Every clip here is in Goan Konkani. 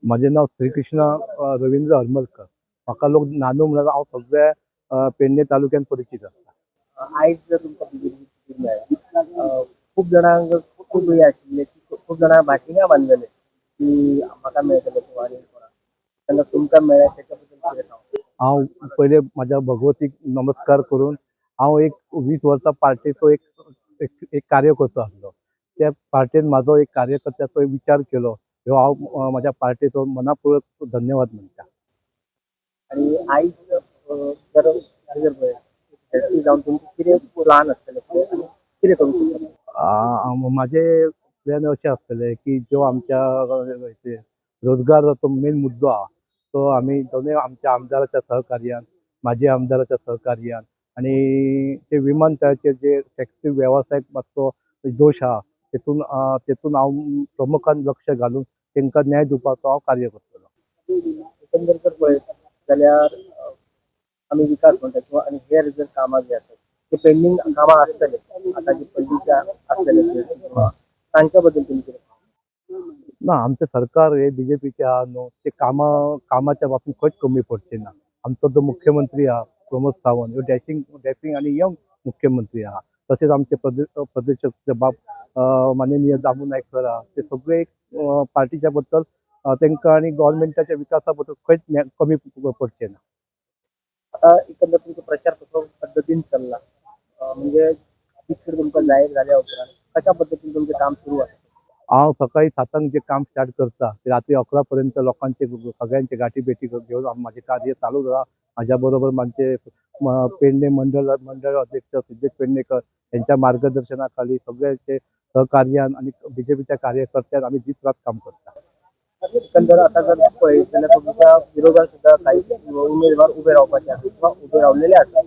म्हजें नांव श्रीकृष्ण रवींद्र हरमलकर. म्हाका लोक नानू म्हणून हांव सगळ्या पेडणे तालुक्यान परिचीत आसा. आयज जर तुमकां बीजेपी तिकीट मेळ्ळें, खूब जाणांक खूब हे आशिल्ले की खूब जाणां भाटिंगां बांदलेले की म्हाका मेळटलें किंवा आनी कोणाक, तेन्ना तुमकां मेळ्ळें तेच्या बद्दल कितें सांगू? हांव पयले म्हाज्या भगवतीक नमस्कार करून, हांव एक 20 वर्सां पार्टेचो एक एक एक कार्यकर्तो आसलो. त्या पार्टेन म्हाजो एक कार्यकर्त्याचो विचार केलो, ह्यो हांव म्हाज्या पार्टेचो मनापुर्वक धन्यवाद म्हणटा. आनी आयज जर जर पळयत जावन तुमचें कितें प्लान आसतलें आनी कितें करूंक शकता? म्हाजे प्लॅन अशें आसतले की ज्यो आमच्या रोजगाराचो मेन मुद्दो आहा तो आमी दोनूय आमच्या आमदाराच्या सहकार्यान, म्हाजी आमदाराच्या सहकार्यान आनी ते विमानतळाचेर जे टॅक्सी वेवसायीक मातसो दोश आहा तेतून तेतून हांव प्रमुखान लक्ष घालून तांकां न्याय दिवपाचो हांव कार्य करतलो. एकंदर जर पळयत जाल्यार आमी विकास म्हणटा किंवा आनी हेर जर कामां जी आसात ते पेंडींग कामां आसतले, आतां जी पयलींच्या आसतले, तांच्या बद्दल तुमी कितें? ना, आमचें सरकार हे बीजेपीचे आहा न्हू, ते कामां कामाच्या बाबतींत खंयच कमी पडचे ना. आमचो जो मुख्यमंत्री आहा प्रमोद सावंत, ह्यो डॅशिंग डॅशिंग आनी यंग मुख्यमंत्री आहा. तशेंच आमचे प्रदेश बाब माननीय दामू नायक सर आहा, ते सगळे एक पार्टीच्या बद्दल तांकां आनी गव्हर्मेंटाच्या विकासा बद्दल खंयच कमी पडचे ना. आता एकंदर तुमचो प्रचार कसो पद्दतीन चल्ला, म्हणजे तिकीट तुमकां जाहीर जाल्या उपरांत कशा पद्दतीन तुमचें काम सुरू आसा? हांव सकाळी 7 जे काम स्टार्ट करता ते रात्री 11 पर्यंत लोकांचे सगळ्यांचे गाठी भेटी घेवन म्हाजें कार्य चालू आहा. म्हाज्या बरोबर आमचे पेडणे मंडळ मंडळ अध्यक्ष सिद्धेश पेडणेकर यांच्या मार्गदर्शनाखाली सगळ्यांचे सहकार्यान आणि बीजेपीच्या कार्यकर्त्यान आमी दीस रात काम करता. एकंदर आता जर पळयत जाल्यार तुमच्या विरोधात सुद्धा काही उमेदवार उभे रावपाचे आसा किंवा उभे रावलेले आसा.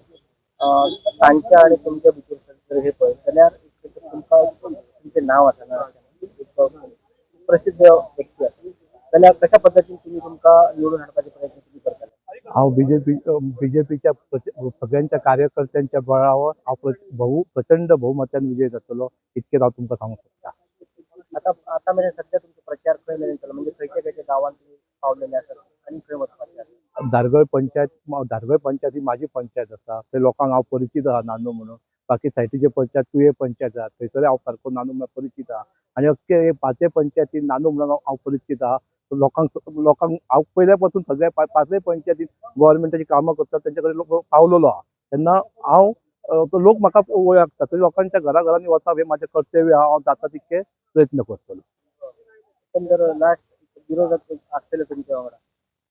तांच्या आणि तुमच्या भितर जर हे पळयत जाल्यार एक तुमकां तुमचें नांव आसा ना, एक प्रसिद्ध व्यक्ती आसा, जाल्यार कशा पद्दतीन तुमी तुमकां निवडून हाडपाचे प्रयत्न तुमी करतले? हांव बीजेपीच्या सगळ्यांच्या कार्यकर्त्यांच्या बळावर हांव प्रचंड बहुमतान विजय जातलो, इतकें हांव तुमकां सांगूंक शकता. आता आता मेरेन सध्या तुमचो प्रचार खंय मेरेन चल्ला, म्हणजे खंयच्या खंयच्या गांवांत तुमी पावलेले आसात आनी खंय वचपाचे आसा? धारगळ पंचायत, धारगळ पंचायत ही माझी पंचायत आसा, थंय लोकांक हांव परिचीत आहा नानू म्हणून. बाकी सायटीचे पंचायत, तुये पंचायत आहा, थंयसर हांव सारको नानू म्हणून परिचीत आहा आनी अख्खे पांचय पंचायतीन नानू म्हणून हांव परिचीत आहा. लोकांक लोकांक हांव पयल्या पासून सगळ्या पांचय पंचायतीन गव्हर्मेंटाची कामां करता, तेंचे कडेन लोक पावलेलो आहा. तेन्ना हांव तो लोक म्हाका वळखता, थंय लोकांच्या घरा घरांनी वचप हें म्हाजें कर्तव्य आहा. हांव जाता तितके प्रयत्न करतलो. एकंदर लास्ट विरोधक आसतले तुमच्या वांगडा,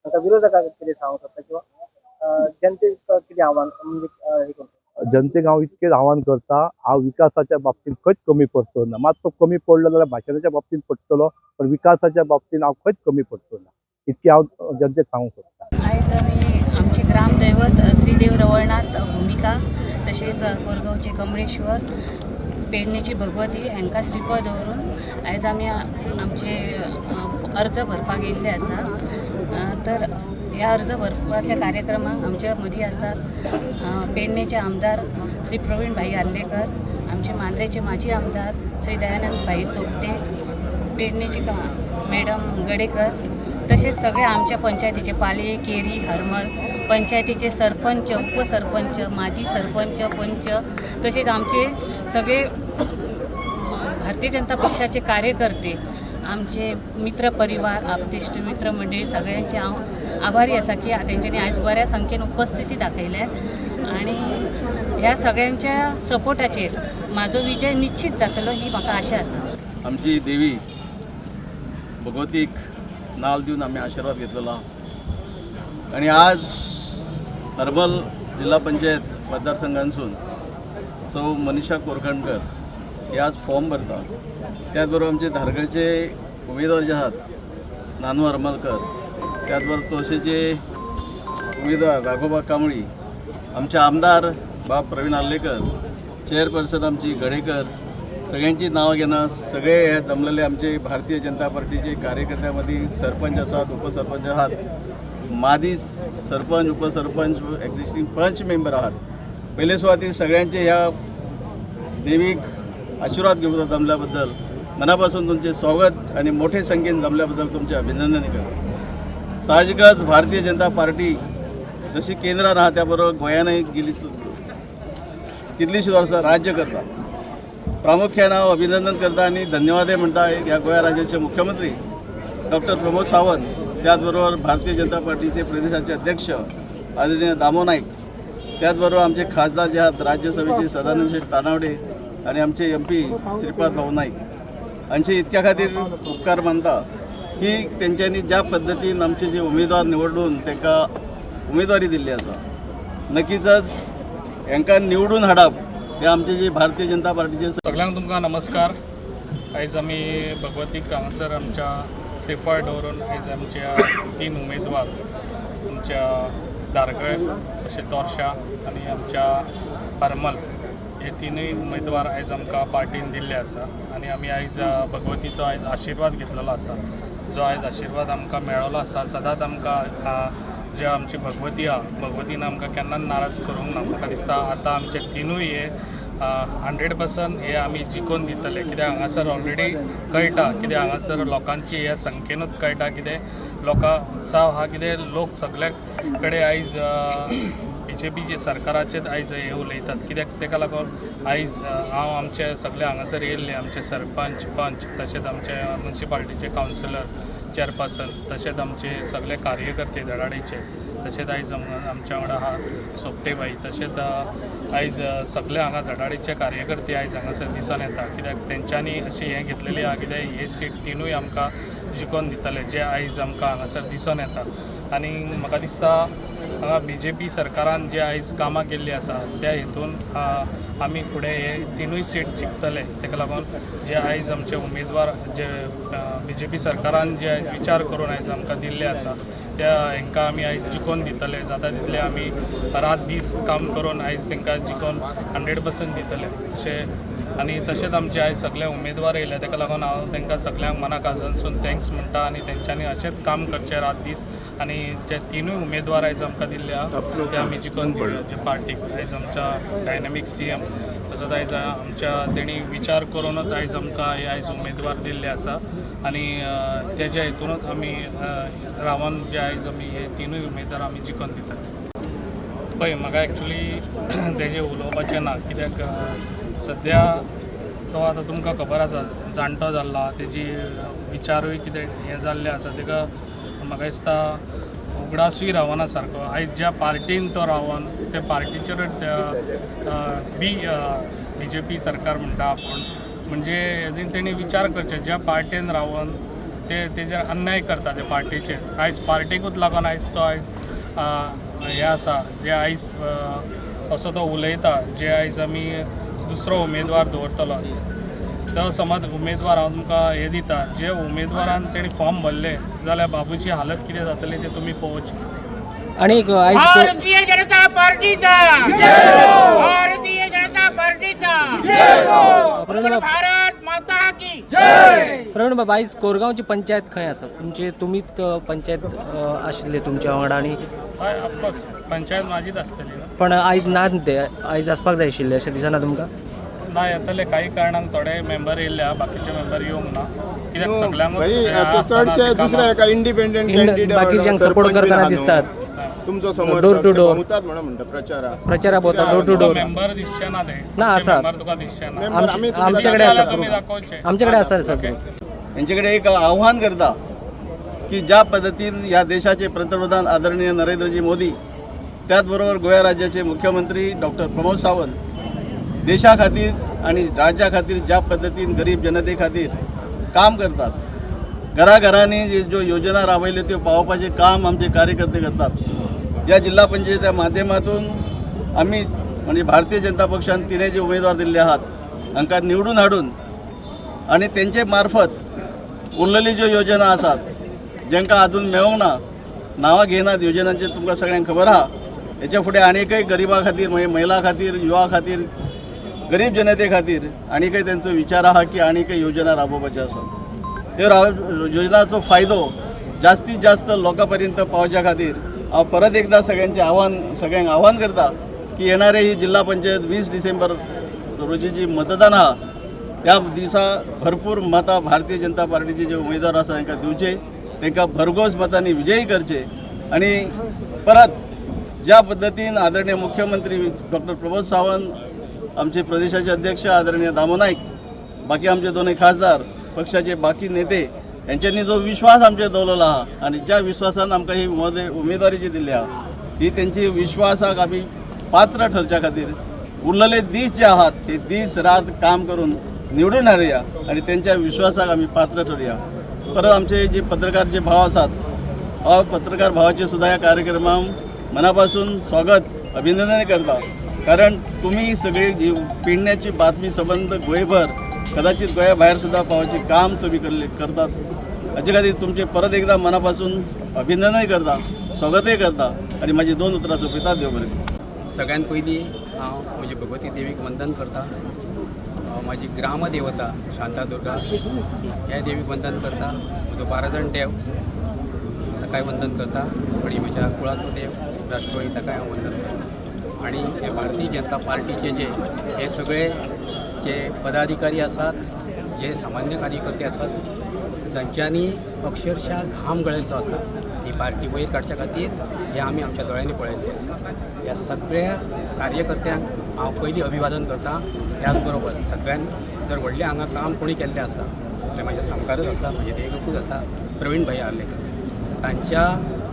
तांकां विरोधकांक कितें सांगूंक शकता किंवा जनतेक कितें आव्हान म्हणजे हे करता? जनतेक हांव इतकें आव्हान करता, हांव विकासाच्या बाबतींत खंयच कमी पडचो ना. मातसो कमी पडलो जाल्यार भाशणाच्या बाबतींत पडटलो, पण विकासाच्या बाबतींत हांव खंयच कमी पडचो ना, इतकें हांव जनतेक सांगूंक सोदता. आयज आमी आमचे ग्रामदैवत श्रीदेव रवळनाथ भुमिका, तशेंच कोरगांवचे कमळेश्वर, पेडणेची भगवती हांकां श्रीफळ दवरून आयज आमी आमचे अर्ज भरपाक येयल्ले आसा. तर ह्या अर्ज भरपाच्या कार्यक्रमाक आमच्या मदीं आसात पेडणेचे आमदार श्री प्रवीण भाई आर्लेकर, आमचे मांद्रेचे माजी आमदार श्री दयानंद भाई सोपटे, पेडणेचे मॅडम गडेकर, तसेच सगळे आमच्या पंचायतीचे पालये, केरी, हरमल पंचायतीचे सरपंच, उपसरपंच, माजी सरपंच, पंच, तसेच आमचे सगळे भारतीय जनता पक्षाचे कार्यकर्ते, आमचे मित्र परिवार, आप्तेष्ट मित्रमंडळी, सगळ्यांचे हांव आभारी आसा की तेंच्यांनी आयज बऱ्या संख्येन उपस्थिती दाखयल्या आनी ह्या सगळ्यांच्या सपोर्टाचेर म्हाजो विजय निश्चित जातलो ही म्हाका आशा आसा. आमची देवी भगवतीक नाल दिवन आमी आशिर्वाद घेतलेलो आहा आनी आज हर्बल जिल्हा पंचायत मतदारसंघांसून सौ मनीषा कोरकणकर हे आज फॉर्म भरता. त्याच बरोबर आमचे धारगळचे उमेदवार जे आहात नानू हरमलकर, त्याच बरोबर तोरशेचे उमेदवार राघोबा कांबळी, आमचे आमदार बाब प्रवीण आर्लेकर, चेअरपर्सन आमची गडेकर, सगळ्यांची नांवां घेना. सगळे हे जमलेले आमचे भारतीय जनता पार्टीचे कार्यकर्त्यामदीं सरपंच आसात, उपसरपंच आहात, मादी सरपंच, उपसरपंच, एक्झिस्टींग पंच मेंबर आहात. पयले सुवातीर सगळ्यांचे ह्या देवीक आशिर्वाद घेवपाक जमल्या बद्दल मनापासून तुमचे स्वागत आणि मोठे संख्येन जमल्याबद्दल तुमचे अभिनंदन करता. साहजिकच भारतीय जनता पार्टी जशी केंद्रान आहा त्या बरोबर गोंयानय गेली कितलीशीं वर्सां राज्य करता. प्रामुख्यान हांव अभिनंदन करता आनी धन्यवादय म्हणटा ह्या गोंया राज्याचे मुख्यमंत्री डॉक्टर प्रमोद सावंत, त्याच बरोबर भारतीय जनता पार्टीचे प्रदेशाचे अध्यक्ष आदरणीय दामो नाईक, त्याचबरोबर आमचे खासदार जे आहात राज्यसभेचे सदानंद शेठ तानावडे आणि आमचे एम पी श्रीपाद भाऊ नाईक हांचे इतक्या खातीर उपकार मानता की तेंच्यांनी ज्या पद्दतीन आमचे जे उमेदवार निवडून तांकां उमेदवारी दिल्ली आसा, नक्कीच हांकां निवडून हाडप हे आमचे जे भारतीय जनता पार्टीचे सगळ्यांक तुमकां नमस्कार. आयज आमी भगवतीक हांगासर आमच्या श्रीफळ दवरून आयज आमच्या तीन उमेदवार आमच्या धारगळ तशें तोरशा आनी आमच्या हरमल हे तिनूय उमेदवार आयज आमकां पार्टीन दिल्ले आसा आनी आमी आयज भगवतीचो आयज आशिर्वाद घेतलेलो आसा. जो आयज आशिर्वाद आमकां मेळ्ळो आसा, सदांच आमकां जे आमची भगवती आहा, भगवतीन आमकां केन्नाच नाराज करूंक ना. म्हाका दिसता आतां आमचे तिनूय हे 100% हे आमी जिखोवन दितले, कित्याक हांगासर ऑलरेडी कळटा कित्याक हांगासर लोकांची ह्या संख्येनूच कळटा कितें लोकां उत्साह आहा, कितें लोक सगल्या कडेन आयज बीजेपीचे सरकाराचेर आयज हे उलयतात. कित्याक ताका लागून आयज हांव आमचे सगळे हांगासर येयल्ले आमचे सरपंच, पंच, तशेंच आमचे मुन्सिपाल्टीचे कावन्सिलर, चेअरपर्सन, तशेंच आमचे सगळे कार्यकर्ते धडाडीचे, तशेंच आयज आमच्या वांगडा आहा सोपटे बाई, तशेंच आयज सगळे हांगा धडाडीचे कार्यकर्ते आयज हांगासर दिसून येता, कित्याक तेंच्यांनी अशी हें घेतलेली आहा कित्याक हे सीट तिनूय आमकां जिखोवन दितले, जे आयज आमकां हांगासर दिसून येता. आनी म्हाका दिसता हांगा बीजेपी सरकारान जे आयज कामां केल्लीं आसा त्या हितून आमी फुडें हे तिनूय सीट जिखतले. ताका लागून जे आयज आमचे उमेदवार जे बीजेपी सरकारान जे आयज विचार करून आयज आमकां दिल्ले आसा त्या हांकां आमी आयज जिखोवन दितले. जाता तितले आमी रात दीस काम करून आयज तांकां जिखोवन 100% दितले अशें. आनी तशेंच आमचे आयज सगळे उमेदवार येयले ताका लागून हांव तांकां सगळ्यांक मना काळजांतसून thanks म्हणटा आनी तेंच्यांनी अशेंच काम करचें रात दीस आनी जे तिनूय उमेदवार आयज आमकां दिल्ले आहा ते आमी जिखोवन दिवया. जे पार्टीक आयज आमच्या डायनॅमीक सीएम तसोच आयज आमच्या तेणी विचार करूनच आयज आमकां हे आयज उमेदवार दिल्ले आसा आनी तेज्या हितूनच आमी रावन जे आयज आमी हे तिनूय उमेदवार आमी जिखोवन दितले. पळय, म्हाका एक्चुली तेजें उलोवपाचें ना, कित्याक सद्या तो आतां तुमकां खबर आसा जाणटो जाल्लो आहा, तेजी विचारूय कितें हें जाल्लें आसा, ताका म्हाका दिसता उगडासूय रावना सारको. आयज ज्या पार्टीन तो रावन त्या पार्टीचेर बी बीजेपी सरकार म्हणटा आपूण, म्हणजे तेणी विचार करचे ज्या पार्टीन रावन ते तेजेर अन्याय करता ते पार्टीचेर. आयज पार्टीकूच लागून आयज तो आयज हें आसा जे आयज असो तो उलयता, जे आयज आमी दुसरो उमेदवार दवरतलो तो समज उमेदवार हांव तुमकां हें दिता, जे उमेदवारान तेणी फॉर्म भरले जाल्यार बाबूची हालत कितें जातली तें तुमी पळोवची. आणि एक आयज भारतीय जनता पार्टीचा, भारतीय जनता पार्टीचा. प्रवीण बाब, भारत माता की. प्रवीण बाब, आयज कोरगांवची पंचायत खंय आसा तुमची? तुमीच पंचायत आशिल्ले तुमच्या वांगडा आनी हय, ऑफकोर्स पंचायत म्हाजीच आसतली न्हू. पण आयज ना ते आयज आसपाक जाय आशिल्ले अशें दिसना तुमकां? ना, येतले. काही कारणांक थोडे मेंबर येयल्ले आहा, बाकीचे मेंबर येवंक ना, कित्याक सगल्यांकूच भाई हें आता आसना चडशे ते दुसऱ्या कामां. एका इंडिपेंडंट कॅन्डिडेट बाकीच्यांक सपोर्ट करतना दिसतात. तुमचो समर्थक Door to ते door. भोंवतात म्हणून म्हणटा प्रचाराक. प्रचाराक भोंवता, door to तुका door. Member दिसचे ना ते. ना, आमचे आसा. मेंबर तुका दिसचे ना. मेंबर आमी तुमकां आमच्याकडे आसा जाल्यार तुमी proof. दाखोवचे. आमच्याकडे आसा सर. यांच्याकडे एक आव्हान करता की ज्या पद्धतीन ह्या देशाचे पंतप्रधान आदरणीय नरेंद्रजी मोदी, त्याचबरोबर गोवा राज्याचे मुख्यमंत्री डॉक्टर प्रमोद सावंत देशा खातीर आणि राज्या खातीर ज्या पद्दतीन गरीब जनते खातीर काम करतात, घराघरांनी जे ज्यो योजना राबयल्यो त्यो पावोवपाचें काम आमचे कार्यकर्ते करतात. या जिल्हा पंचायतीच्या माध्यमातून आमी म्हणजे भारतीय जनता पक्षान तिने जे उमेदवार दिल्ले आहात हांकां निवडून हाडून आणि तेंचे मार्फत उरलेली ज्यो योजना आसात जेंकां अजून मेळोंक ना, नांवां घेयनात योजनांचे, तुमकां सगळ्यांक खबर आहा. हेच्या फुडें आनीकय गरिबां खातीर, मागीर महिला खातीर, युवा खातीर, गरीब जनते खातीर आनीकय तेंचो विचार आहा की आनीकय योजना राबोवपाच्यो आसात. ह्यो योजनाचो फायदो जास्तीत जास्त लोकां पर्यंत पावच्या खातीर हांव परत एकदां सगळ्यांचें आव्हान सगळ्यांक आव्हान करता की येणारे ही जिल्हा पंचायत 20 डिसेंबर रोजी जी मतदान आहा त्या दिसा भरपूर मतां भारतीय जनता पार्टीचे जे उमेदवार आसा तांकां दिवचे. तांकां भरघोस मतांनी विजयी करचे आनी परत ज्या पद्दतीन आदरणीय मुख्यमंत्री डॉक्टर प्रमोद सावंत, आमचे प्रदेशाचे अध्यक्ष आदरणीय दामू नाईक, बाकी आमचे दोनूय खासदार, पक्षाचे बाकी नेते यांच्यांनी जो विश्वास आमचेर दवरलेलो आहा आनी ज्या विश्वासान आमकां ही उमेदवारी जी दिल्ली आहा ही तेंची विश्वासाक आमी पात्र ठरच्या खातीर उरलेले दीस जे आहात हे दीस रात काम करून निवडून हाडया आनी तेंच्या विश्वासाक आमी पात्र ठरया. परत आमचे जे पत्रकार जे भाव आसात, हांव पत्रकार भावाचे सुद्धा ह्या कार्यक्रमाक मनापासून स्वागत अभिनंदन करता, कारण तुम्ही सगळी जी पेडण्याची बातमी संबंद गोंयभर, कदाचित गोंया भायर सुद्धा पावोवचें काम तुमी करतात. हाचे खातीर तुमचें परत एकदा मनापासून अभिनंदनय करता, स्वागतय करता आनी म्हाजी दोन उतरां सोंपयता. देव बरें करूं. सगळ्यात पयलीं हांव म्हजे भगवती देवीक वंदन करता. म्हाजी ग्रामदेवता शांतादुर्गा ह्या देवीक वंदन करता. म्हजो बाराजण देव ताकाय वंदन करता आनी म्हज्या कुळाचो देव राष्ट्रवादी ताकाय हांव वंदन करता. आनी हे भारतीय जनता पार्टीचे जे हे सगळे जे पदाधिकारी आसात, जे सामान्य कार्यकर्ते आसात, जांच्यांनी अक्षरशः घाम गळयल्लो आसा ही पार्टी वयर काडच्या खातीर, हें आमी आमच्या दोळ्यांनी पळयल्लें आसा. ह्या सगळ्या कार्यकर्त्यांक हांव पयलीं अभिवादन करता. त्याच बरोबर सगळ्यान जर व्हडलें हांगा काम कोणी केल्लें आसा जाल्यार म्हाज्या सामकारच आसा, म्हजे एकूच आसा, प्रवीण भाई आर्लेकर. तांच्या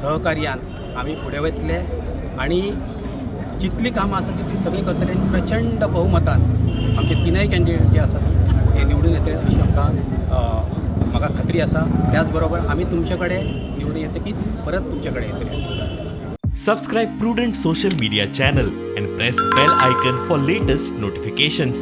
सहकार्यान आमी फुडें वतले आनी जितलीं कामां आसा तितलीं सगळीं करतले आनी प्रचंड बहुमतान आमचे तिनय कॅन्डिडेट जे आसात ते निवडून येतले अशी आमकां म्हाका खात्री आसा. त्याच बरोबर आमी तुमचे कडेन निवडून येतकीच परत तुमचे कडेन येतले. Subscribe Prudent Social Media channel and press bell icon for latest notifications.